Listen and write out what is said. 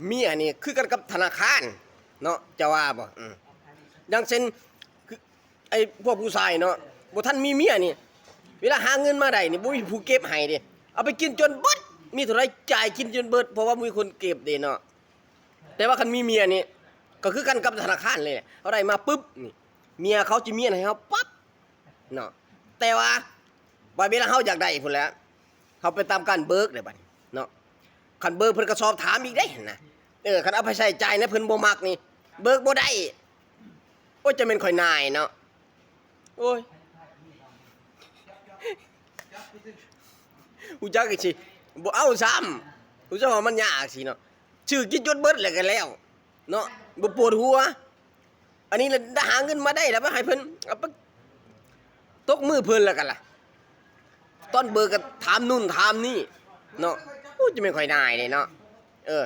ເມຍນີ້ຄືກັນກັບທະນາຄານເນາະ ເຈົ້າວ່າບໍ່? ອື ຢ່າງເຊັ່ນ ຄື ໄອ້ພວກຜູ້ຊາຍເນາະ ບໍ່ທັນມີເມຍນີ້ ເວລາຫາເງິນມາໄດ້ນີ້ ບໍ່ມີຜູ້ເກັບໃຫ້ເດ້ ເອົາໄປກິນຈົນເບິດ ມີເທົ່າໃດຈ່າຍກິນຈົນເບິດ ເພາະວ່າບໍ່ມີຄົນເກັບເດ້ເນາະ. ແຕ່ວ່າຄັນມີເມຍນີ້ ກໍຄືກັນກັບທະນາຄານເລີຍ ເຮົາໄດ້ມາປຶບນີ້ ເມຍເຂົາຈະມ້ຽນໃຫ້ເຮົາປັບເນາະ. ແຕ່ວ່າ ບາດເວລາເຮົາຢາກໄດ້ພຸ້ນແຫຼະ ເຮົາໄປຕາມການເບີກເດ້ບາດນີ້ເນາະ. ຄັນເບີກເພິ່ນກໍສອບຖາມອີກເດ້ຫັ້ນນະ. ເອີ ຄັນເອົາໄປໃຊ້ຈ່າຍນະ ເພິ່ນບໍ່ມັກນີ້ ເບີກບໍ່ໄດ້. ໂອ້ຍ ຈະແມ່ນຂ້ອຍນາຍເນາະ. ໂອ້ຍ ຮູ້ຈັກຊິບໍ່ເອົາຊ້ຳ ຮູ້ຈັກວ່າມັນຍາກຊິເນາະ. ຊື້ກິນຈົນເບິດແລ້ວກໍແລ້ວເນາະ ບໍ່ປວດຫົວ. ອັນນີ້ລະ ຫາເງິນມາໄດ້ລະ ໄປໃຫ້ເພິ່ນ ເອົາໄປຕົກມືເພິ່ນລະກັນລະ. ຕອນເບີກກໍຖາມນູ້ນຖາມນີ້ເນາະ. ໂອ້ ຈະແມ່ນຂ້ອຍນາຍເດ້ເນາະ. ເອີ